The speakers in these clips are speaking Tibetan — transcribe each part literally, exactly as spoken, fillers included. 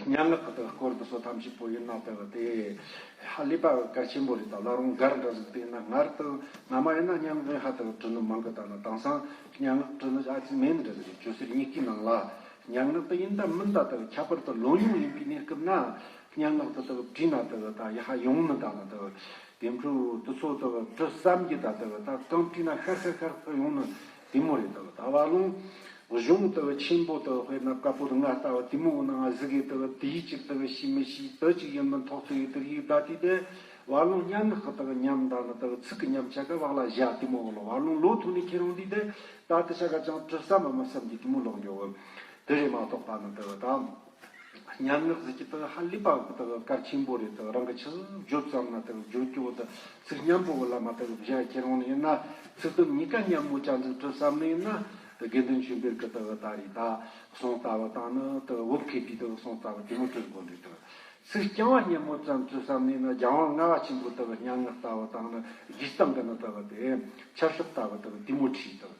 སྙན་ངག་གི་དག་སྐོར་དུ་སོ་ཐམས་ཅད་པོ་ཡིན་ན་དག་དེ་ཧ་ལས་པ་གལ་ཆེན་པོ་རེད། ད་བླ་རུང་སྒར་འདྲ་ཟིག་དེ་ན་སྔར་དུ་སྔ་མ་ཡིན་ན་སྙན་ངག་ཧ་དག་བྲི་ནི་མང་གི། ད་ན་དེང་སང་སྙན་ངག་བྲི་ནི་ཨ་ཙི་མེད་ནི་འདྲ་ཟིག་རེད། ཅོ་སེར་གཉིས་ཀའི་ནང་ལ་སྙན་ངག་དེ་ཡིན་ད་མིན་ད་དག་ཁྱད་པར་དུ་ལོ་ཉུང་ཡིན་པའི་གནས་སྐབས་ན་སྙན་ངག་དེ་དག་བྲིས་ན་དག་ད་ཡ་ཧ་ཡོང་ནི་ད་ན་དག་དེ་འཕྲོ་དུ་ཚོ་དག་བྲི་བསམ་གྱི་ད་དག་ད་གང་བྲིས་ན་ཤར་ཤར་ཤར་ཤར་ཡོང་ནི་དེ་མོ་རེད། དག་ད་བ་ལུང་གཞུང་དག་ཆེན་པོ་དག་དཔེར་ན་བཀའ་པོད་ལྔ་ལྟ་བུ་དེ་མོ་ནང་གཟིགས་གི་དག་དེའི་ཅིག་དག་ཤེས་མི་ཤེས་དག་ཅིག་ཡིན་མིན་ཐོག་ཚོ་ཡི་དག་ཡིག་ད་དེ་དེ་བ་ལུང་སྙན་ངག་གི་དག་ཉམས་ད་ནི་དག་ཚིག་གི་ཉམས་ཆ་ག་བག་ལ་བཞག་དེ་མོ་ལོ་བ་ལུང་ལོ་ཐོག་ནས་ཁྱེར་འོང་དུས་དེ་ད་དེ་ཆ་ག་ཅང་བྲི་བསམ་མ་མི་བསམ་གྱི་དེ་མོ་ལོག་འགྱོ་གི། དེ་རེད་མ་གཏོགས་པ་ནི་དག་ད། སྙན་ངག་ཟེར་གྱི་དག་ཧ་ལས་པ་དག་གལ་ཆེན་པོ་རེད། དག་རང་གི་ཆི་ཟིག་བརྗོད་ཙམ་ན་དག་བརྗོད་རྒྱུ་དག་ཚིག་སྙན་པོ་གི་ལ་མ་དག་བཞག་ཁྱེར་འོང་ནི་ཡིན་ན། ཚིག་དོན་གཉིས་ཀ་སྙན་མོ་ཅན་ཟིག་བྲི་བསམ་ནི་ཡིན་ན། དགེ་འདུན་ཆོས་འཕེལ་གི་དག་ད་རེད། ད་གསུང་ལྟ་བུ་དང་ནི་དག་བོད་མཁས་པའི་དག་གསུང་ལྟ་བུ་དེ་མོ་བྲི་དགོས་རེད། དག་ཚིག་རྐྱང་བ་སྙན་མོ་ཙམ་བྲི་བསམ་ནི་ཡིན་ན། རྒྱལ་དབང་ལྔ་པ་ཆེན་པོ་དག་སྙན་ངག་ལྟ་བུ་དང་ནི་རྒྱུད་སྟེང་གི་ནི་དག་དེ་ཆར་ཞོག་ལྟ་བུ་དག་དེ་མོ་བྲིས་དག་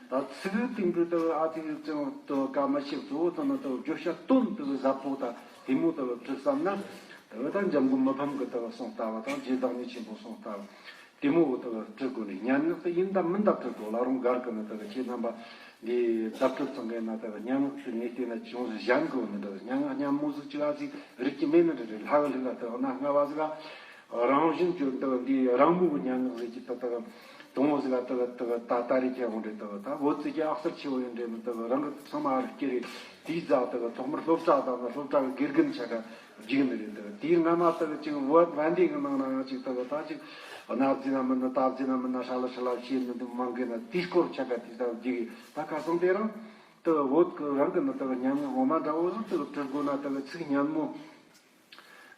ད་ཚིག་དེ་འདྲ་དག་ཨ་ཙི་ཙང་དག་ག་མ་ཤེས་གཙོ་བོ་དག་ནི་དག་བརྗོད་བྱ་དོན་དག་ཟབ་པོ་དང་དེ་མོ་དག་བྲི་བསམ་ན། དག་ད་འཇམ་མགོན་མི་ཕམ་གི་དག་གསུང་ལྟ་བུ་དང་རྗེ་བདག་ཉིད་ཆེན་པོ་གསུང་ལྟ་བུ་དེ་མོ་དག་བྲི་དགོས་ནི། སྙན་ངག་དེ་ཡིན་ད་མིན་ད་བྲི་དགོས། བླ་རུང་སྒར་གི་ནི་དག་ཁྱེད་རྣམ་པ་འདི་བརྡ་སྤྲོད་ཚང་གི་ན་དག་སྙན་ངག་ཚོའི་ངས་བལྟས་ན་ཅུང་ཟད་གཞན་གི་ནི་དག་སྙན་ངག་སྙན་མོ་ཟིག་ཅིག་ཨ་ཙི་རིག་གི་མེད་ནི་རེད། ལྷ་གི་ལུགས་ལ་དག་ན་སྔ་བ་ཟིག་ཨ། རང་བཞིན་གྱི་འདི་འདི་རང་མོས་ཀྱི་སྙན་ངག་ཟེར་གྱི་ད་ལྟ་དུང་བོ་ཟིག་ལ་ད་ད་ད་ད་རེས་ཀྱི་འོང་རེད། ད་ད་བོད་ཙི་གི་ཨག་སར་ཆེ་བོ་ཡིན་འདྲེ་མི་ད་རང་གི་ཚང་མ་རིག་གི་རེད། དེའི་རྫ་ད་ཐོག་མར་སློབ་གྲྭ་དང་སློབ་གྲྭ་གི་དགེ་རྒན་ཆ་ག་བརྒྱུགས་ནི་རེད། ད་དེའི་སྔ་མ་ད་ཅིག་བོད་བན་དེ་གི་ནང་ན་ཡང་ཅིག་ད་ད་ཅིག་གནའ་རྫས་ན་མིན་ན་ད་རྫས་ན་མིན་ན་ཧྲ་ལ་ཧྲ་ལ་བཤད་ནི་འདུག་མང་གི་ན་དེའི་སྐོར་ཆ་ག་དེ་ད་བརྒྱུགས་ད་ཁ་སང་དེ་རང་ད་བོད་གི་རང་གི་ནི་ད་སྙན་ངག་ངོ་མ་འདྲ་བོ་ཟིག་ད་བྲི་དགོས་ན་ད་ཚིག་སྙན་མོ།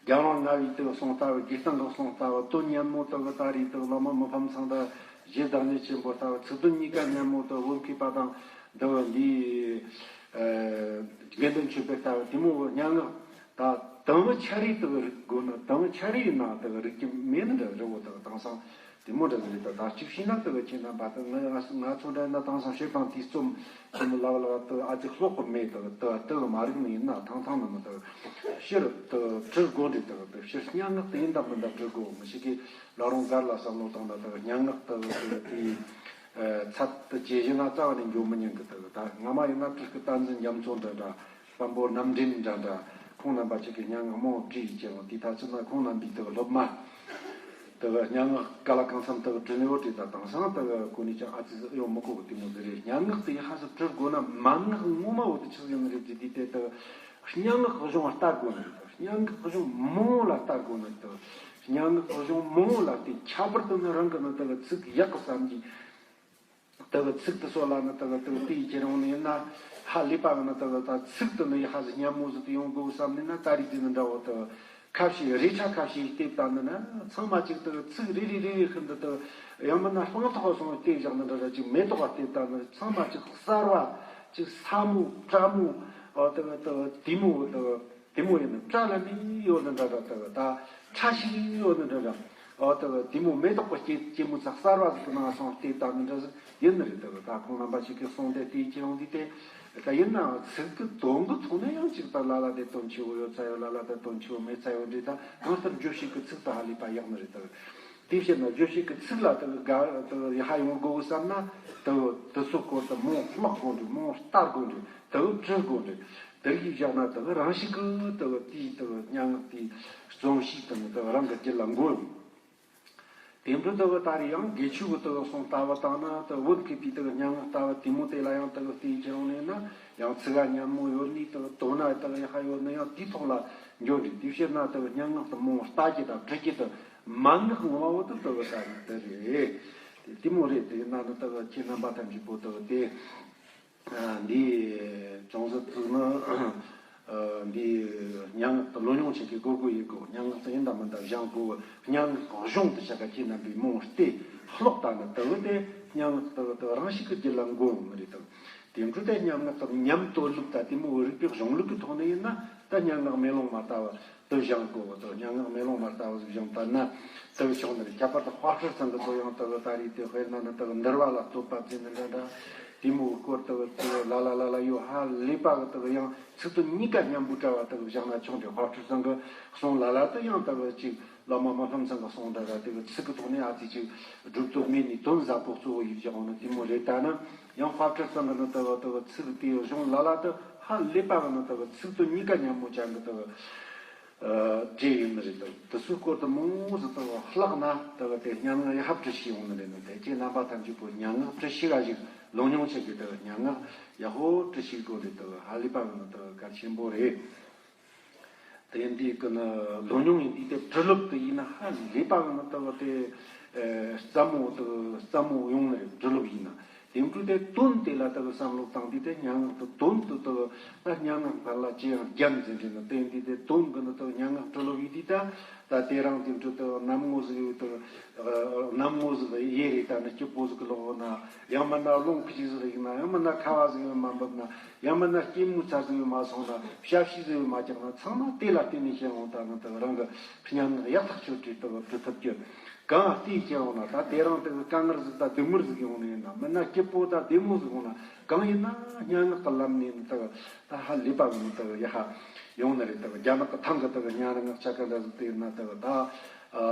རྒྱལ་དབང་ལྔ་པའི་དག་གསུང་ལྟ་བུ། རྒྱུད་སྟེང་གི་གསུང་ལྟ་བུ། དོན་སྙན་མོ་དག་ད་རེས་དག་བླ་མ་མི་ཕམ་ཚང་དང་རྗེ་བདག་ཉིད་ཆེན་པོ་ལྟ་བུ། ཚིག་དོན་གཉིས་ཀ་སྙན་མོ་དག་བོད་མཁས་པ་དང་འདི་བ་འདི་དགེ་འདུན་ཆོས་འཕེལ་ལྟ་བུ་དེ་མོ་སྙན་ངག་ད་དང་བོ་ཆ་རེ་དག་རིག་དགོས་ན་དང་བོ་ཆ་རེའི་ནང་དག་རིག་གི་མེད་ནི་འདྲ་རི་བོ་དག་དེང་སང་། དེ་མོ་འདྲ་ཟིག་རེད། ད་ད་གཅིག་བྱས་ན་དེ་གི་ཁྱེད་རྣམ་པ་དེ་ང་ང་ཚོ་འདྲ་ན་དེང་སང་བཤད་སྟངས་དེ་རྩོམ་རྩོམ་ལབ་ལབ་དེ་ཨ་ཙི་ལྷག་གི་མེད། དེ་དེ་དེ་གི་མ་རིག་ནི་ཡིན་ན་ཐང་ཐང་ནི་མི་དེ་ཕྱིར་དེ་བྲི་དགོས་འདྲི། དེ་དེ་ཕྱིར་སྙན་ངག་དེ་ཡིན་དང་མིན་དང་བྲི་དགོས། མི་ཞིག་གིས་བླ་རུང་སྒར་ལ་བསམ་བློ་བཏང་ན་དེ་སྙན་ངག་དེ་དེ་དེ་ཚད་དེ་ཇེ་ཞན་ན་རྩ་བ་ནས་འགྱོ་མི་ཉན་གི། དེ་ད་སྔ་མ་ཡིན་ན་བྲིས་ཀྱི་བསྟན་འཛིན་རྒྱ་མཚོ་འདྲ་འདྲ། དཔོན་པོ་རྣམ་འདྲེན་འདྲ་འདྲ། ཁོང་རྣམ་པ་ཅིག་གིས་སྙན་ངག་མང་བྲིས་ཀྱི་རུང་དེ་ད་ཚོད་ན་ཁོང་རྣམ་པའི་དེ་གི་སློབ་མ་དེ་གི་སྙན་ངག་ག་ལ་གང་འཚམ་དེ་གི་བྲིས་ནས་འོ་བྲིས། ད་དེང་སང་དེ་གི་གོ་ནས་ཀྱང་ཨ་ཙི་ཡོང་མི་གོ་གི་དེ་མོ་ཟིག་རེད། སྙན་ངག་དེ་ཧ་སི་བྲི་དགོས་ན་མན་ངག་ངོ་མ་འོ་དེ་ཆི་ཟིག་ཡིན་ནི་རེད་ཟེར་དུས་དེ་དེ་གི་སྙན་ངག་གཞུང་ལ་ལྟ་དགོས་ནི་རེད། སྙན་ངག་གཞུང་མང་བོ་ལ་ལྟ་དགོས་ནི་རེད། སྙན་ངག་གཞུང་མང་བོ་ལ་བལྟས། ཁྱད་པར་དུ་ནི་རང་གི་ནི་དེ་གི་ཚིག་ཡག་གི་བསམ་གྱིས། དེ་གི་ཚིག་དེ་ཚོ་ལ་ནི་དེ་གི་དེ་གི་དེའི་ཁྱེད་རང་ནི་ཡིན་ན་ཧ་ལས་པ་གི་ནི་དེ་གི་ད་ཚིག་དེ་ནི་ཡི་ཧ་ཟི་སྙན་མོ་ཟིག་ཏུ་ཡོང་དགོས་བསམ་ནི་ན། ད་རིག་དེ་ནི་འདྲ་བོ་དེ་གི་ཁ་ཤས་རེ་ཆ་ཁ་ཤས་བལྟས་བཏང་ནི་ན་ཚང་མ་ཅིག་དེ་གི་ཚིག་རེ་རེ་རེ་རེ་ཤིན་ཏུ་དེ་གི་ཡང་མིན་ན་སྤང་ཐོག་སོང་བལྟས་བཞག་ནི་འདྲ་འདྲ་ཅིག་མེ་ཏོག་བལྟས་བཏང་ནི་ཚང་མ་ཅིག་གསར་བ་ཅིག་སྲ་མོ་བཀྲ་མོ་དེ་གི་དེ་གི་དེ་མོ་དེ་གི་དེ་མོ་ཡིན་ནི་བཀྲ་ལ་མི་ཡོད་ནི་འདྲ་འདྲ། དེ་གི་ད་ཁྲ་ཞིག་ཡོད་ནི་འདྲ་འདྲ། འོ་དེ་གི་དེ་མོ་མེ་ཏོག་གི་སྐྱེ་སྐྱེ་མོ་ཚ་གསར་བ་ཟིག་གི་ནང་སོང་བལྟས་བཏང་ནི་འདྲ་ཟིག་ཡིན་ནི་རེད། དེ་གི་ད་ཁོང་རྣམ་པ་ཞིག་གིས་གསུངས་ཏེ་བལྟས་ཀྱི་ཡོང་དུས་དེ་ད་ཡིན་ནའང་ཚིག་གི་དོན་གི་ཐོག་ནས་ཡང་ཅིག་ད་ལ་ལ་དེ་དོན་ཆེ་བོ་ཡོད་ཚ་ཡོད། ལ་ལ་དེ་དོན་ཆེ་བོ་མེད་ཚ་ཡོད་འདྲ། ད་གང་ལྟར་རྗོད་བྱེད་ཀྱི་ཚིག་ད་ཧ་ལས་པ་ཡག་ནི་རེད། དེ་གི་དེ་བྱས་ན་རྗོད་བྱེད་ཀྱི་ཚིག་ལ་དེ་གི་དགའ་དེ་གི་ཡ་ཧ་ཡོང་དགོས་བསམ་ན་དེ་གི་དེ་ཚོ་སྐོར་དུ་མང་བོ་ཀློག་དགོས་འདྲ། མང་བོ་ལྟ་དགོས་འདྲ། དེ་གི་བྲི་དགོས་འདྲ། དེ་གི་བཞག་ན་དེ་གི་རང་ཤུགས་ཀྱིས་དེ་གི་དེའི་དེ་གི་སྙན་ངག་དེའི་རྩོམ་གཤིས་དེ་ནི་དེ་གི་རང་གི་རྒྱུད་ལ་འགོ་ཡོང་། དེ་འཕྲོ་དེ་གི་ད་རེས་ཡང་དགེ་ཆོས་ཀྱི་དེ་གི་གསུང་ལྟ་བུ་དང་ནི་དེ་གི་བོད་མཁས་པའི་དེ་གི་སྙན་ངག་ལྟ་བུ་དེ་མོ་དེ་ལ་ཡང་དེ་གི་བལྟས་ཀྱི་རུང་ནས་ན་ཡང་ཚིག་ག་སྙན་མོ་ཡོད་ནི། དེ་གི་དོན་ན་དེ་གི་ཡ་ཧ་ཡོད་ནི་ཡང་དེའི་ཐོག་ལ་འགྱོ་འདྲ། དེ་བྱས་ན་དེ་གི་སྙན་ངག་དེ་མང་བོ་ལྟ་རྒྱུ་དང་འབྲི་རྒྱུ་དེ་མན་ངག་ངོ་མ་བོ་དེ་དེ་གི་ད་རེས་དེ་རེད། དེ་དེ་མོ་རེད། དེ་ན་ནི་དེ་གི་ཁྱེད་རྣམ་པ་ཐམས་ཅད་པོ་དེ་གི་དེ། ཨ། འདི་ཅུང་ཟད་ཙིག་ནི། ཨ། འདི་སྙན་ངག་ཏུ་ལོ་ཉུང་ཆེ་གི་དགོས་དགོས་ཡིན་དགོས། སྙན་ངག་ཏུ་ཡིན་དང་མིན་དང་སྦྱང་དགོས། སྙན་ངག་གཞུང་དུ་བྱ་དགའ་ཁྱེད་རྣམ་པས་མོ་སྟེ་ཀློག་ད་ནི་དུ་བུ་དེ་སྙན་ངག་དུ་བུ་དུ་རང་ཞིག་གི་རྒྱུད་ལ་འགོ་ཡོང་ནི་རེད་དང་། དེ་འཕྲོ་དེ་སྙན་ངག་གི་ཉམས་དོད་ལུགས་ད་དེ་མོ་རིག་པའི་གཞུང་ལུགས་ཀྱི་ཐོག་ནས་ཡིན་ན་ད་སྙན་ངག་མེ་ལོང་མ་ལྟ་བུ་དུ་སྦྱང་དགོས་བ་དང་། སྙན་ངག་མེ་ལོང་མ་ལྟ་བུ་ཟིག་སྦྱང་ད་ན་དུ་བུ་ཆོག་ནི་རེད། ཁྱད་པར་དུ་དཔའ་ཁྲིར་ཚང་གི་དུ་ཡང་དུ་བུ་ད་རེད་དེ་དཔེར་ན་ནི་དུ་བུ་འདུལ་བ་ལ་བསྟོད་པ་བྱེད་ནི་འདྲ་འདྲ། དེ་མོའི་སྐོར་དག་དག་ལ་ལ་ལ་ལ་ཡོད། ཧ་ལས་པ་གི་དག་ཡང་ཚིག་དོན་གཉིས་ཀ་མཉམ་པོ་བྲལ་བ་དག་བཞག་ན་ཆོག་འདྲ། དཔལ་སྤྲུལ་ཚང་གི་གསུང་ལ་ལ་དུ་ཡང་དག་ཅིག་བླ་མ་མི་ཕམ་ཚང་གི་གསུང་འདྲ་འདྲ་དག་ཚིག་གི་ཐོག་ནས་ཨ་ཙི་ཅིག་སྒྲུབ་ཐུབ་མེད་ནས་དོན་ཟབ་པོ་གཙོ་བོ་ཡིན་བཞག་འོང་ན་དེ་མོ་རེད། ད་ནི་ཡང་དཔལ་སྤྲུལ་ཚང་གི་ནི་དག་དག་ཚིག་དེའི་གཞུང་ལ་ལ་དུ་ཧ་ལས་པ་གི་ནི་དག་ཚིག་དོན་གཉིས་ཀ་མཉམ་པོ་ཅན་གི་དག་བྲིས་ཡོད་ནི་རེད། དེ་ཚོའི་སྐོར་དུ་མང་པོ་ཞིག་དང་བཀླགས་ན་དེ་ག་དེ་སྙན་ངག་ཡག་པ་བྲི་ཤེས་ཡོང་ནི་རེད། ནི་དེ་ཁྱེད་རྣམ་པ་ཐམས་ཅད་པོ་སྙན་ངག་བྲི་ཤེས་ག་ཞིག་ལོ་ཉུང་ཆེ་གི་དེ་སྙན་ངག་ཡག་པོ་བྲི་ཤེས་དགོས་རེད། དེ་ཧ་ལས་པ་ནི་དེ་གལ་ཆེན་པོ་རེད། དེ་འདི་གི་ནི་ལོ་ཉུང་ཡིན་དུས་དེ་བྲི་ལུགས་དེ་ཡིན་ན་ཧ་ལས་པ་ནི་དེ་དེ་སླ་མོ་དེ་སླ་མོ་ཡོང་ནི་རེད། བྲི་ལུགས་ཡིན་ན། དེ་འཕྲོས་དེ་དོན་དེ་ལ་དག་བསམ་བློ་བཏང་དུས་དེ་སྙན་ངག་ཏུ་དོན་དུ་དག་ད་སྙན་ངག་བར་ལ་ཅི་ཡང་རྒྱབ་འཛིན་དྲན་ནི་དེ་འདི་དེ་དོན་གི་ནི་དག་སྙན་ངག་བྲི་ལོ་བའི་དུས་ད་ད་དེ་རང་དེ་འཕྲོས་དག་གནམ་ངོ་ཟིག་ཡོད་དག་གནམ་ངོ་ཟིག་ཡེ་རེད། ད་ནི་སྐྱིད་པོ་ཟིག་ལོག་ན་ཡང་མིན་ན་རླུང་ཁུ་ཅིག་ཟིག་ཡིན་ན་ཡང་མིན་ན་ཁ་བ་ཟིག་ཡོད་མ་འབབ་ན་ཡང་མིན་ན་སྐྱེད་མོས་ཚལ་ཟིག་ཡོད་མ་སོང་ན་ཞབས་ཕྱི་ཟིག་ཡོད་མ་རྒྱག་ན་ཚང་མ་དེ་ལ་བརྟེན་ནས་བཤད་འོང་། ད་ནི་དག་རང་གི་སྙན་ངག་ཡག་ཐག་ཆོད་དུས་དག་བྲི་ཐུབ་རྒྱུ། གང་བལྟས་ཀྱང་འོང་ན་ད་དེ་རིང་དེ་གི་དཀའ་ངལ་ཟིག་དང་སྡུག་བསྔལ་ཟིག་ཡོང་ནི་ཡིན་ན་མིན་ན་སྐྱིད་པོ་དང་བདེ་མོ་ཟིག་ཡོང་ན་གང་ཡིན་ན་སྙན་ངག་གི་ལམ་ནས་ནི་དག་ད་ཧ་ལས་པ་ནི་དག་ཡ་ཧ་ཡོང་ནི་རེད། དག་རྒྱ་ནག་གི་ཐང་གི་དག་སྙན་ངག་ཆ་ག་འདྲ་ཟིག་དེ་ཡིན་ན་དག་ད་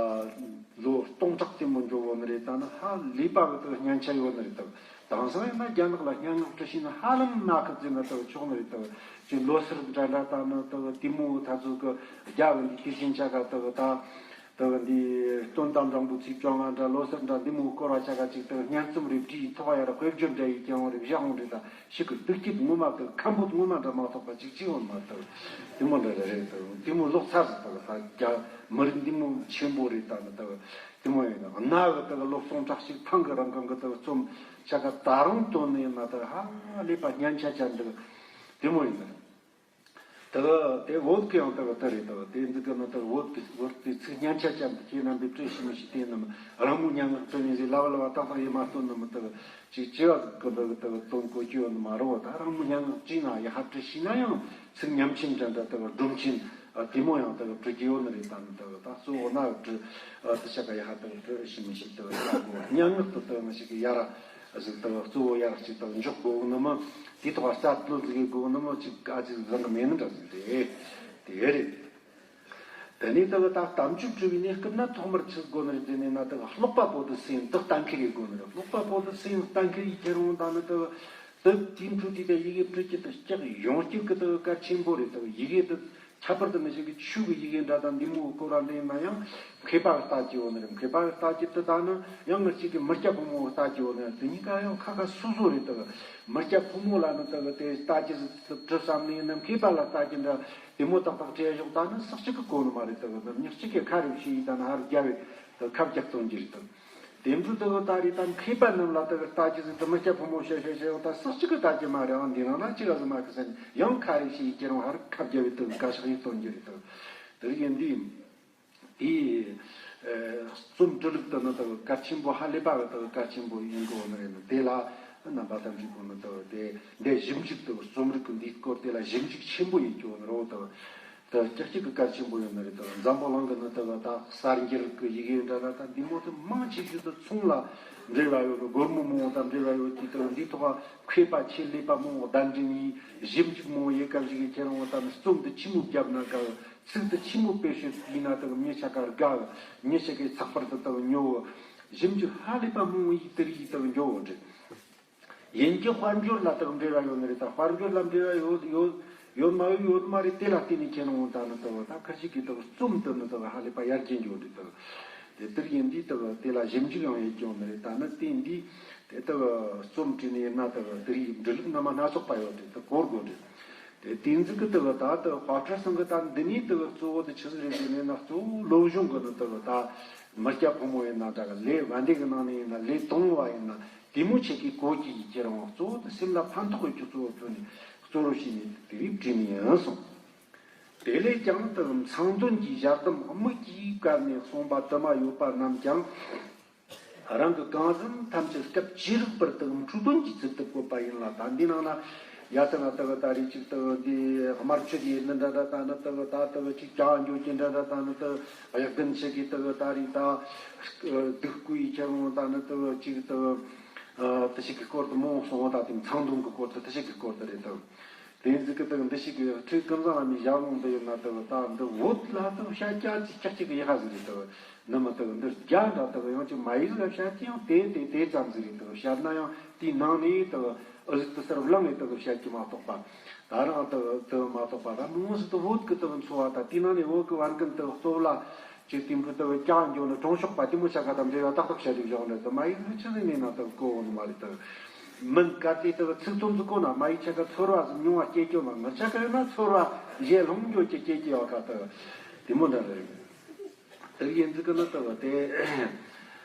ལོ་སྟོང་ཕྲག་དེ་མོ་འགྱོ་གོ་ནི་རེད། ད་ནི་ཧ་ལས་པ་གི་དག་སྙན་ཆ་ཡོད་ནི་རེད། དག་དེང་སང་ཡིན་ན་རྒྱ་ནག་ལ་སྙན་ངག་བྲི་ཤེས་ན་ཧ་ལམ་མ་ཁག་ཟེར་ན་དག་ཆོག་ནི་རེད། དག་ཅིག་ལོ་སར་འདྲ་འདྲ་ད་ནི་དག་དེ་མོ་ད་ཚོད་གི་རྒྱ་གི་འདི་དེ་བཞིན་ཆ་ག་དག་ད། དེ་ག་འདི་སྟོན་ཟླ་འབྲིང་པོ་ཚེས་བཅོ་ལྔ་འདྲ་ལོ་གསར་འདྲ་འདི་མོ་སྐོར་བ་ཆ་ག་ཅིག་དེ་ག་སྙན་རྩོམ་རེ་བྲིས་ཐོག་ཡར་དཔེ་བརྗོད་འདྲ་ཡི་ཀྱང་རེ་བཞག་འོང་རེ་ད་ཞིག་གི་སྡུག་སྐྱིད་ངོ་མ་དེ་ཁམ་བུ་ངོ་མ་འདྲ་མ་ཐོགས་པ་ཅིག་ཅིག་འོང་མ་ཐུབ། དེ་མོ་འདྲ་རེ་རེད། དེ་དེ་མོ་ལོག་ཚར་ཟིག་དེ་ག་ད་རྒྱ་མི་རིགས་འདི་མོ་ཆེན་པོ་རེད། ད་ནི་དེ་ག་དེ་མོ་ཡིན་ན་གནའ་གི་དེ་ག་ལོ་སྟོང་ཕྲག་ཅིག་ཐང་གི་རིང་གང་གི་དེ་ག་རྩོམ་ཆ་ག་ད་རུང་བཏོན་ནི་ཡིན་ན་དེ་ག་ཧ་ལས་པ་སྙན་ཆ་ཅན་འདུག་དེ་མོ་ཡིན་ན། དེ་ག་དེ་བོད་གི་ཡང་དེ་ག་དེ་རེད། དེ་ག་དེ་འདི་ག་ནི་དེ་ག་བོད་གི་བོད་དེ་ཚིག་སྙན་ཆ་ཅན་དུ་ཁྱེད་རྣམ་པས་བྲིས་ཤེས་མི་ཤེས། དེ་རྣམས་རང་མོས་སྙན་ངག་བྲིས་ནས་ཟིག་ལབ་ལབ་ཏག་ཏག་ཡིན་མ་གཏོགས་ནི་མི་དེ་ག་ཅིག་ཅི་བ་གི་འདི་ག་དེ་ག་དོན་གོ་རྒྱུ་ཡོད་ནི་མ་རེད། ད་རང་མོས་སྙན་ངག་བྲིས་ན་ཡ་ཧ་བྲིས་ཤེས་ན་ཡང་ཚིག་ཉམས་ཆེན་འདྲ་འདྲ་དེ་ག་སྒྲོམ་ཆེན་དེ་མོ་ཡང་དེ་ག་བྲི་རྒྱུ་ཡོད་ནི་རེད། ད་ནི་དེ་ག་ད་གཙོ་བོ་ན་བྲི་དེ་ཆ་ག་ཡ་ཧ་དེ་ག་བྲིས་ཤེས་མི་ཤེས་དེ་ག་ཡ་གོ་སྙན་ངག་ཏུ་དེ་ག་ནི་ཞིག་གི་ཡ་ར། ཟིག་དང་གཙོ་བོ་ཡར་གཅིག་དང་འཇོག་དགོས་ནི་མ། དེ་ཐོག་རྩ་བློ་ཟིག་དགོས་ནི་མ་ཅིག་ཨ་ཅིག་བཟང་གི་མེད་ནི་འདྲ་ཟིག་རེད། དེ་རེད། དེ་ནས་ད་ད་གཏམ་རྒྱུད་བྲིས་པའི་གནས་སྐབས་ན་ཐོག་མར་ཆི་དགོས་ནི་རེད་ཟེར་ནས་ན། ད་ཀློག་པ་པོ་དེ་སེམས་དེ་གཏན་འཁེལ་ཡེད་དགོས་ནི་རེད། ཀློག་པ་པོ་དེ་སེམས་གཏན་འཁེལ་ཡེད་ཁྱེར་འོང་ད་ནི་ད་དེ་དེ་འཕྲོ་དེ་ད་ཡི་གེ་བྲི་རྒྱུ་དེ་ལྕགས་ཡོང་རྒྱུ་གི་ད་གལ་ཆེན་པོ་རེད། ད་ཡི་གེ་དེ། ཁྱད་པར་དུ་མི་ཞིག་གི་ཆོས་ཀྱི་ཡི་གེ་འདྲ་དང་འདི་མོ་གི་སྐོར་ར་འདི་ཡིན་ན་ཡང་མཁས་པ་གི་ལྟ་རྒྱུ་ཡོད་ནི་རེད། མཁས་པ་གི་ལྟ་རྒྱུ་དེ་དག་ནི་ཡང་ང་གཅིག་གི་མི་སྐྱ་ཕོ་མོ་གི་ལྟ་རྒྱུ་ཡོད་ནི་རེད། དེ་གཉིས་ཀ་ཡང་ཁ་ཁ་སོ་སོ་རེད། དེ་མི་སྐྱ་ཕོ་མོ་ལ་ནི་དེ་དེ་ལྟ་རྒྱུ་ཟིག་བྲི་བསམ་ནི་ཡིན་ན་མཁས་པ་ལ་ལྟ་རྒྱུ་འདྲ་དེ་མོ་ཏག་ཏག་བྲིས་ཡོད་ད་ནི་སུ་གཅིག་གི་གོ་ནི་མ་རེད། དེ་གི་ནི་མྱི་གཅིག་གི་ཁ་རེ་བྱས་ཡིན་ད་ནི་ཧར་རྒྱ་བས་དེ་ཁ་རྒྱ་གཏོང་རྒྱུ་རེད། དེ། དེ་འདྲ་དེ་གི་ད་རེས་ད་མཁས་པ་རྣམས་ལ་དེ་གི་ལྟ་རྒྱུ་ཟིག་དེ་མི་སྐྱ་ཕོ་མོ་བཤད་བཤད་བཤད་འོ་ད་སུ་གཅིག་གི་ལྟ་རྒྱུ་མ་རེད། ཨང་འདི་རང་ལ་གཅིག་ག་ཟིག་མ་གི་ཟེར་ནས་ཡང་ཁ་རེ་བྱས་ཡི་ཁྱེད་རང་ཧར་ཁ་རྒྱ་བའི་དེ་གི་བཀའ་ཤག་ཡིག་གཏོང་རྒྱུ་རེད། དེ་དེ་ཡིན་དུས་དེའི་རྩོམ་འབྲི་ལུགས་དེ་ནི་དེ་གི་གལ་ཆེན་པོ་ཧ་ལས་པ་གི་དེ་གི་གལ་ཆེན་པོ་ཡིན་དགོས་ནི་རེད། དེ་ལ་རྣམ་པ་ཐམས་ཅད་པོ་ནི་དེ་གི་དེ་འདི་ཞིབ་འཇུག་དེ་གི་རྩོམ་རིག་གི་འདིའི་སྐོར་དེ་ལ་ཞིབ་འཇུག་ཆེན་པོ་ཡིན་རྒྱུ་ནི་རེད། དེ་གི། དེ་ཀྱག་ཀྱག་གི་གལ་ཆེན་པོ་ཡོད་ནི་རེད། དེ་འཛམ་བུ་གླིང་གི་ནི་དེ་གི་ད་གསར་འགྱུར་གི་ཡི་གེ་འདྲ་ན་ད་འདི་མོ་དེ་མང་ཆེ་ཤོས་དེ་ཚོང་ལ་འབྲེལ་བ་ཡོད་གི། སྒོར་མོ་མང་བོ་དང་འབྲེལ་བ་ཡོད་ཀྱི། དེ་འདི་ཐོག་མཁས་པ་ཆེད་ལས་པ་མང་བོ་གདན་འདྲེན་ཡིན། ཞིབ་འཇུག་མང་བོ་ཡེ་སྐབས་ཤིག་གི་ཁྱེད་རང་བོ་ད་ནི་རྩོམ་འདི་ཆི་མོ་བརྒྱབ་ན་དགའ་གི། ཚིག་འདི་ཆི་མོ་དཔེ་བཤད་ཡིན་ན་དེ་གི་མྱི་ཆ་ག་དགའ་གི། མྱི་ཆ་གའི་ཚགས་པར་དེ་དེ་གི་ཉོ་གི། ཞིབ་འཇུག་ཧ་ལས་པ་མང་བོ་ཡིས་དེ་རིགས་ཡིས་དེ་གི་འགྱོ་གི་འདྲ། ཡིན་གྱི་དཔལ་འབྱོར་ལ་དག་འབྲེལ་བ་ཡོད་ནི་རེད། ད་དཔལ་འབྱོར་ལ་འབྲེལ་བ་ཡོད་ཡོད་ཡོད་མ་ཡོད་ཡོད་མ་རེད། དེ་ལ་བརྟེན་ནས་ཁྱེད་རང་ད་ནི་དག་ད་ཁ་ཅིག་གིས་དག་རྩོམ་དུ་ནི་དག་ཧ་ལས་པ་ཡར་རྒྱས་འགྱོ་འདི་དག་དེ་དེར་ཡིན་དུས་དག་དེ་ལ་ཞིབ་འཇུག་ཡང་ཡེད་ཀྱང་ནི་རེད། ད་ནི་དེ་འདི་དེ་དག་རྩོམ་བྲིས་ནས་ཡིན་ན་དག་དེ་རིགས་འབྲི་ལུགས་སྣ་མ་སྣ་ཚོགས་པ་ཡོད་དེ་དག་གོ་དགོས་རེད། དེ་དེ་འཛིག་གི་དག་ད་དག་དཔལ་སྤྲུལ་ཚང་གི་ད་འདི་ནས་དག་གཙོ་བོ་དེ་ཆི་ཟིག་རེད་ཟེར་ནས་ན། གཙོ་བོ་བློ་སྦྱོང་གི་ནི་དག་ད་མི་སྐྱ་ཕོ་མོ་ཡིན་ན་འདྲ་གི། ལས་བན་དེ་གི་ནང་ནས་ཡིན་ན། ལས་དང་བ་ཡིན་ན། དེ་མོ་ཆེ་གི་གོ་གི་ཡི་ཁྱེད་རང་གཙོ་བོ་དེ་སེམས་ལ་ཕན་ཐོགས་ཡོད་རྒྱུ་གཙོ་བོ་བཏོན་ནས་གཙོ་བོར་བྱས་ནས་དེ་རིགས་བྲིས་ནི་ཡིན་གསུངས། དེ་ལས་ཀྱང་དུ་མཚང་འདོན་གྱི་ཞལ་གདམས་དམིགས་ཀྱིས་བཀར་ནས་གསུངས་པ་དུ་མ་ཡོད་པ་རྣམས་ཀྱང་རང་གི་གང་ཟིན་ཐམས་ཅད་སྐབས་ཅི་རིགས་པར་དུ་འཁྲུལ་དོན་གྱི་ཚུལ་དུ་བཀོད་པ་ཡིན་ལ། ད་འདི་ནང་ན་ཡ་ད་ན་དུ་ད་རེས་ཅིག་དུ་འདི་དམར་མཆོད་ཡིན་ནི་འདྲ་འདྲ། ད་ནི་དུ་ད་དུ་ཅིག་ཀྱང་འགྱོ་གི་འདྲ་འདྲ། ད་ནི་དུ་གཡག་རྒན་ཆེ་གི་དུ་ད་རེས་ད་སྡིག་བསྐུལ་ཡི་ཁྱེད་རང་ད་ནི་དུ་ཅིག་དུ། ཨ་དེ་ཞིག་གི་སྐོར་དུ་མང་སོང་བ། ད་དེ་མཚང་འདོན་གི་སྐོར་དུ་དེ་ཞིག་གི་སྐོར་དུ་རེད་དོ། དེ་ཟིག་གི་དུ་འདི་ཞིག་གི་ཁྲིད་ཀུན་བཟང་ལ་མི་ཞབས་ལོང་དུ་ཡོད་ན་དུ་ད་འདི་བོད་ལ་དུ་བཤད་རྒྱ་ཅིག་ཅག་ཅིག་གི་ཡི་ཧ་ཟིག་རེད་དུ། ནི་མི་དུ་འདི་རྒྱ་འདྲ་དུ་ཡང་ཅིག་མ་ཡིག་ལ་བཤད་ཀྱི་ཡང་དེ་དེ་དེ་ཙམ་ཟིག་རེད་དུ། བཤད་ན་ཡང་དེའི་ནང་ནས་དུ་ཨུ་ཟིག་དུ་སར་བླངས་ནས་དུ་བཤད་ཀྱི་མ་གཏོགས་པ། ད་རང་དུ་དུ་མ་གཏོགས་པ། ད་མི་ངོ་སི་དུ་བོད་གི་དུ་འཚོ་བ་ད་དེའི་ནང་ནས་བོད་གི་བར་ཀུན་དུ་གཙོ་བོ་ལ་ཅིག་དེ་འཕྲོ་དུ་ཀྱང་འགྱོ་ནི་གྲོང་ཤོག་པ་དེ་མོ་ཆ་ག་དང་འབྲེལ་བ་ཏག་ཏག་བྱ་རིགས་བཞག་འདྲ་དུ་མ་ཡིག་ཆི་ཟིག་ནས་ན་དུ་གོ་འོ་ནི་མ་རེད་དུ། མིན་ག་དེ་དུ་ཚིག་ཙམ་ཟིག་གོ་ན་མ་ཡིག་ཆ་ག་ཚོར་བ་ཟིག་མྱོང་བ་སྐྱེ་སྐྱོ་མ། ངར་ཆ་ག་ཡོད་ན་ཚོར་བ་ཞེ་ལྷུང་འགྱོ་ཀྱི་སྐྱེ་ཀྱི་ཡོད་ག་དུ་དེ་མོ་འདྲ་རེད། དེ་ཡིན་ཟིག་གི་ནི་དུ་དེ་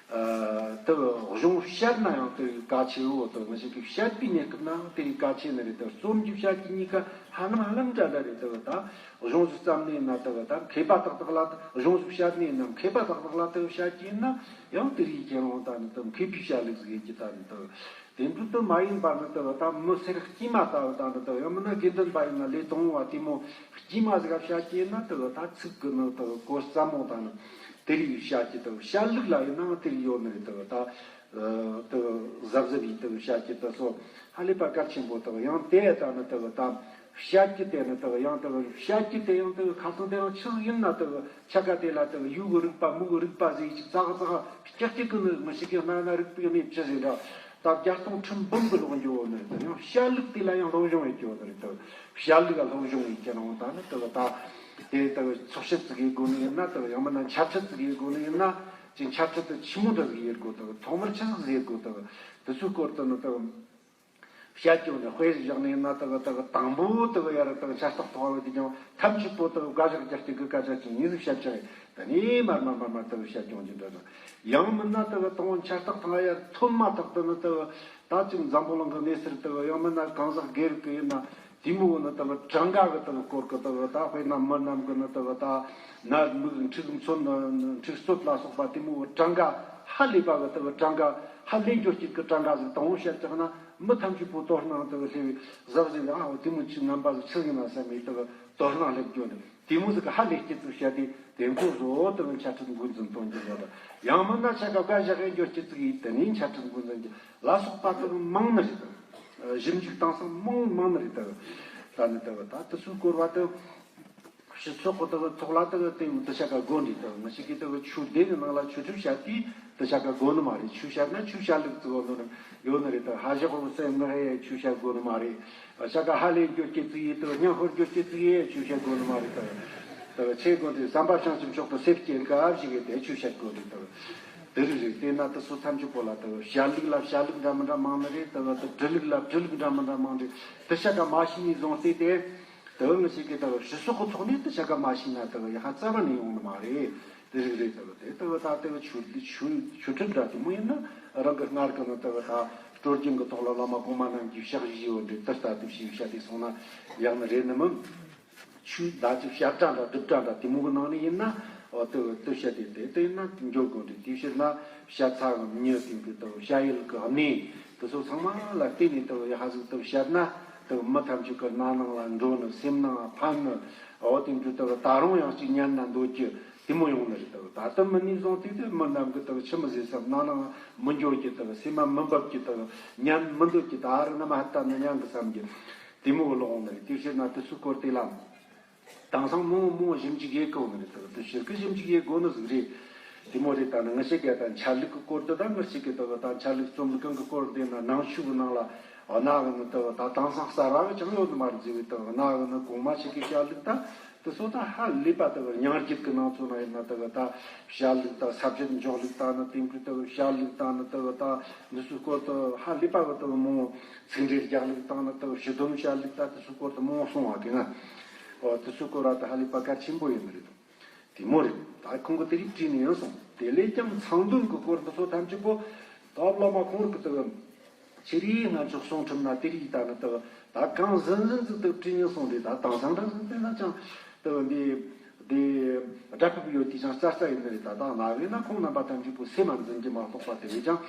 ཨ་དུ་གཞུང་བཤད་ན་ཡང་དུ་གལ་ཆེ་བོ་དུ་མི་ཞིག་གིས་བཤད་པའི་གནས་སྐབས་ན་དེ་གལ་ཆེ་ནི་རེད་དུ། རྩོམ་གྱི་བཤད་ཀྱི་གཉིས་ཀ་ཧ་ལམ་ཧ་ལམ་འདྲ་འདྲ་རེད་དུ། ད་གཞུང་ཟིག་བརྩམས་ནས་ན་དུ་ད་མཁས་པ་ཏག་ཏག་ལ་གཞུང་ཟིག་བཤད་ནས་ན་མཁས་པ་ཏག་ཏག་ལ་དུ་བཤད་ཀྱི་ཡིན་ན་ཡང་དེ་རིགས་ཁྱེད་རང་ད་ནི་དུ་མཁས་པའི་བཤད་ལུགས་ཟིག་ཡིན་གྱི་ད་ནི་དུ། དེ་འཕྲོ་དུ་མ་ཡིན་པ་ནི་དུ་ད་མི་སེར་དཀྱུས་མ་ལྟ་བུ་དང་ནི་དུ་ཡང་མིན་ན་དགེ་འདུན་པ་ཡིན་ན་ལས་དང་བ་དེ་མོ་དཀྱུས་མ་ཟིག་ག་བཤད་ཀྱི་ཡིན་ན་དུ་ད་ཚིག་གི་ནི་དུ་གོ་ཙམ་མོ་དང་ནི་དེ་རིགས་བཤད་ཀྱི་དུ། བཤད་ལུགས་ལ་ཡིན་ནའང་དེ་རིགས་ཡོད་ནི་རེད་དུ། ད་དུ་གཟབ་གཟབ་ཡིན་དུ་བཤད་ཀྱི་དུ་སོ་ཧ་ལས་པ་གལ་ཆེན་པོ་དུ། ཡང་དེ་ད་ནི་དུ་ད་བཤད་ཀྱི་དེ་ནི་དུ་ཡང་དུ་བཤད་ཀྱི་དེ་ཡང་དུ་ཁ་སང་དེ་རང་ཆི་ཟིག་ཡིན་ན་དུ་ཆ་ག་དེ་ལ་དུ་ཡུ་གི་རིག་པ་མུ་གི་རིག་པ་ཟིག་ཅིག་ཙག་ཙག་ཀྱག་ཀྱག་གི་ནི་མི་ཞིག་གི་སྣ་ན་རིག་པའི་གནས་ཆི་ཟིག་འདྲ། ད་བརྒྱ་སྟོང་ཁྲི་འབུམ་གྱི་ལོག་འགྱོ་བོ་ནི་དེ་ཡང་བཤད་ལུགས་དེ་ལ་ཡང་སློབ་སྦྱོང་ཡེད་རྒྱུ་ནི་རེད་དོ། བཤད་ལུགས་ལ་སློབ་སྦྱོང་ཡེད་རྒྱུ་ནང་ད་ནི་དེ་ད་དེ་ད་ཚོགས་ཞིབ་ཙིག་ཡེད་དགོས་ནི་ཡིན་ན་དེ་ཡང་མིན་ན་འཆད་ཁྲིད་ཙིག་ཡེད་དགོས་ནི་ཡིན་ན་ཅིག་འཆད་ཁྲིད་དེ་ཆི་མོ་འདྲ་ཟིག་ཡེད་དགོས་དོ། ཐོག་མར་ཆི་ཟིག་ཟེར་དགོས་དོ། དེ་ཚོའི་སྐོར་དུ་ནི་དེ་བཤད་རྒྱུ་ནི་དཔེ་ཟིག་བཞག་ནི་ཡིན་ན་དེ་དེ་དང་པོ་དེ་ཡར་དེ་འཆད་སྟེགས་ཐོག་བ་དེ་ཀྱང་ཐམས་ཅད་པོ་དེ་དགའ་ཞག་རྒྱག་གི་གི་སྐད་ཆ་ཅིག་ཡིན་ཟིག་བཤད་ཀྱང་། དེ་ནས་མར་མར་མར་མར་དུ་བཤད་སྐྱོང་གི་འདྲ་འདྲ། ཡང་མིན་ན་དུ་དང་འཆད་སྟེགས་ཐང་ཡར་ཐོན་མ་ཐག་ཏུ་ནི་དུ་ད་ཅིག་འཛམ་བུ་གླིང་གི་གནས་ཚུལ་དུ། ཡང་མིན་ན་གང་ཟག་སྒེར་གི་ཡིན་ན་དེ་མོ་ནི་དུ་གྲངས་ཀ་གི་དུ་སྐོར་གི་དུ་ད་དཔེར་ན་མི་རྣམས་གི་ནི་དུ་ད་ནད་མུག་འཁྲུག་མཚོན་འཁྲུག་རྩོད་ལ་སོགས་པ་དེ་མོ་གྲངས་ཀ་ཧ་ལས་པ་གི་དུ་གྲངས་ཀ་ཧ་ལས་འགྱོ་སྐྱིད་གི་གྲངས་ཀ་ཟིག་དང་བོ་བཤད་ཀྱང་ན་མི་ཐམས་ཅད་པོ་དོ་སྣང་དུ་སླེབས་པའི་ཟབ་ཟིན་ཨ་འོ་དེ་མོ་ཅིག་ངན་པ་ཟིག་ཆི་ཡིན་ན་བསམ་པའི་དུ་དོ་སྣང་སླེབས་རྒྱུ་ནི། དེ་མོ་ཟིག་གི་ཧ་ལས་སྐྱེ་ཚུལ་བཤད་དེ་དེ་འགོ་བཟོ་དུ་འཆད་ཁྲིད་འགོ་འཛིན་གཏོང་རྒྱུ་ཡོད་ལ། ཡང་མིན་ན་ཆ་ག་བཀའ་བཞག་ཡིན་རྒྱུ་སྐྱེ་ཚིག་ཡིན་དེ་ནས་འཆད་ཁྲིད་འགོ་འཛིན་རྒྱུ་ལ་སོགས་པ་དུ་མང་ནི་རེད་དུ། ཞིབ་འཇུག་བཏང་སྟངས་མང་མང་ནི་རེད་དུ། ད་ནི་དུ་ད་དུ་སུ་སྐོར་བ་དུ་སྤྱི་ཚོགས་གི་དུ་ཐོག་ལ་དུ་དེ་དུ་ཆ་ག་དགོས་འདྲི་དུ་མི་ཞིག་གིས་དུ་ཆོས་སྡེ་གི་ནང་ལ་ཆོས་ཁྲིད་བཤད་དུས་དུ་ཆ་ག་དགོས་ནི་མ་རེད། ཆོས་བཤད་ན་ཆོས་བཤད་ལུགས་དུ་ཡོད་ནི་རེད། ཡོད་ནི་རེད་དུ། ཧ་ཞག་གོ་སེ་ངག་ཡེ་ཆོས་བཤད་དགོས་ནི་མ་རེད། ཆ་ག་ཧ་ལས་འགྱོ་སྐྱེ་ཚིག་ཡིན་དུ་སྙན་ཧོར་འགྱོ་སྐྱེ་ཚིག་ཡེ་ཆོས་བཤད་དགོས་ནི་མ་རེད་དུ། དུ་ཆེ་དགོན་དུ་བསམ་པ་བྱང་ཆུབ་མཆོག་ཏུ་སེམས་བསྐྱེད་དགའ་བཞིག་གི་དེ་ཆོས་བཤད་དགོས་རེད་དུ། དེ་རིགས་རེད། དེ་ན་དུ་སུ་ཐམས་ཅད་པོ་ལ་དུ་བཤད་ལུགས་ལ་བཤད་ལུགས་འདྲ་མི་འདྲ་མང་ནི་རེད། དུ་དུ་སྒྲུབ་ལུགས་ལ་སྒྲུབ་ལུགས་འདྲ་མི་འདྲ་མང་རེད། དུ་ཆ་ག་མ་ཤེས་ནས་བཟུང་སྟེ་དེ་དུ་ངི་ཞིག་གིས་དུ་སྤྱི་ཚོགས་ཀྱི་ཐོག་ནས་དུ་ཆ་ག་མ་ཤེས་ན་དུ་ཡ་ཧ་རྩ་བ་ནས་ཡོང་ནི་མ་རེད། དེ་རིགས་རེད་དུ། དེ་དུ་ད་དུ་ཆོས་ཆོས་ཆོས་ཁྲིད་འདྲ་དེ་མོ་ཡིན་ན་རང་གི་སྔར་གི་ནི་དུ་ད་སྲོལ་རྒྱུན་གི་ཐོག་ལ་བླ་མ་གོང་མ་རྣམས་ཀྱིས་བཤད་བཞིན་ཡོད་འདྲ་དུ་ལྟ་དུ་ཞིག་བཤད་དེ་སོང་ན་ཡག་ནི་རེད་ནི་མིན། ཆོས་ད་ཅི་བཤད་གྲྭ་འདྲ་སྒྲུབ་གྲྭ་འདྲ་དེ་མོ་གི་ནང་ནས་ཡིན་ན་འོ་དུ་དུ་བཤད་དེ་དེ་དུ་ཡིན་ན་འགྱོ་དགོས་འདྲ། དེ་བཤད་ན་བཤད་ཚ་གི་མྱི་དེ་གི་དུ་བཤད་ཡུལ་གི་གནས་དེ་ཚོ་ཚང་མ་ལ་བལྟས་ནས་དུ་ཡ་ཧ་ཟིག་དུ་བཤད་ན་དུ་མི་ཐམས་ཅད་གི་རྣ་ནང་ལ་འགྲོ་ནི། སེམས་ནང་ལ་ཕན་ནི། འོ་དེ་འདྲ་དུ་ད་རུང་ཡང་ཅིག་ཉན་ན་འདོད་རྒྱུ་དེ་མོ་ཡོང་ནི་རེད། དུ་ད་དུ་མི་ནས་བཟུང་སྟེ་དུ་མི་རྣམས་གི་དུ་ཆི་མི་ཟེར་བསམ། རྣ་ནང་མི་འགྱོ་རྒྱུ་དུ། སེམས་མ་མི་འབབ་རྒྱུ་དུ། ཉན་མི་འདོད་རྒྱུ་དུ། ཨ་རི་ན་མ་ཧ་ད་ནི་ཉན་གི་བསམ་རྒྱུ། དེ་མོ་གི་ལོག་འོང་ནི་རེད། དེ་ཕྱིར་ན་དུ་སུ་སྐོར་དེ་ལ་དེང་སང་མང་མང་ཞིབ་འཇུག་ཡེད་དགོས་ནི་རེད། དུ་དུ་ཕྱིར་གི་ཞིབ་འཇུག་ཡེད་དགོས་ནི་ཟིག་རེད། དེ་མོ་རེད། ད་ནི་ངི་ཞིག་གིས་ད་འཆད་ལུགས་ཀྱི་སྐོར་དུ་ད་ངི་ཞིག་གིས་དུ་ད་འཆད་ལུགས་རྩོམ་ལུགས་གང་གི་སྐོར་དེ་ན་ནང་ཆོས་གི་ནང་ལ་གནའ་གི་ནི་དུ་ད་དེང་སང་གསར་བ་གི་ཅང་ཡོད་ནི་མ་རེད་ཟེར་བའི་དུ་གནའ་གི་ནི་གོང་མ་ཞིག་གིས་བཤད་ལུགས་ད་དུ་སོ་ད་ཧ་ལས་པ་དུ་སྙིང་རྒྱུད་གི་ནང་ཚོ་ན་ཡིན་ན་དུ་ད་བཤད་ལུགས་ད་ས་བཅད་འཇོག་ལུགས་ད་ནི་དེ་འདྲ་དུ་བཤད་ལུགས་ད་ནི་དུ་ད་འདི་ཚོའི་སྐོར་དུ་ཧ་ལས་པ་གི་དུ་མང་། ཚིག་འགྲེལ་རྒྱག་ལུགས་དང་ནི་དུ་ཞུ་དོན་བཤད་ལུགས་དང་དེ་ཚོའི་སྐོར་དུ་མང་སོང་བ་གི་ང་། འོ་དེ་ཚོའི་སྐོར་བ་དུ་ཧ་ལས་པ་གལ་ཆེན་པོ་ཡིན་ནི་རེད། དེ་མོ་རེད། ད་ཁོང་གིས་དེ་རིགས་བྲིས་ནས་ཡིན་སོང་། དེ་ལས་ཀྱང་མཚང་འདོན་གྱི་སྐོར་འདི་ཚོ་ཐམས་ཅད་པོ་ད་བླ་མ་ཁོང་རང་གི་དུ་ཆེ་རིགས་ང་ཚོ་གསུང་ཁྲིམས་ན་དེ་རིགས་ད་ནི་དུ་ད་གང་ཟིན་ཟིན་ཟིག་དུ་བྲིས་ནས་སོང་རེད། ད་དེང་སང་འདྲ་ཟིན་དེ་ན་ཅང་དུ་འདི་འདི་སྒྲ་ཕབ་ཡོད་དེ་ཅང་རྩ་རྩ་ཡིན་ནི་རེད། ད་ད་ང་བས་ན་ཁོང་རྣམ་པ་ཐམས་ཅད་པོ་སེམས་མ་འཛིན་གྱི་མ་གཏོགས་པ་དེ་བས་ཀྱང་།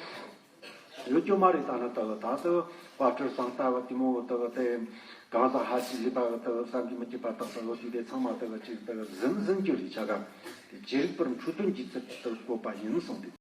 ཡོད་རྒྱུ་མ་རེད། ད་ནི་དུ་ད་དུ་དཔལ་སྤྲུལ་སང་ལྟ་བུ་དེ་མོ་དུ་དེ་གང་ཟག་ཧ་ཅིག་ལས་པ་གི་དུ་བསམ་གྱིས་མི་ཁྱབ་པ་དག་ས་ལོ་རྒྱུས་དེ་ཚང་མ་དུ་ཅིག་དུ་ཟིན་ཟིན་རྒྱུ་རེད་ཆ་ག་དེ་ཅི་རིགས་པར་འཕྲོད་དོན་གྱི་ཚུལ་དུ་བཀོད་པ་ཡིན་གསུངས་ཏེ།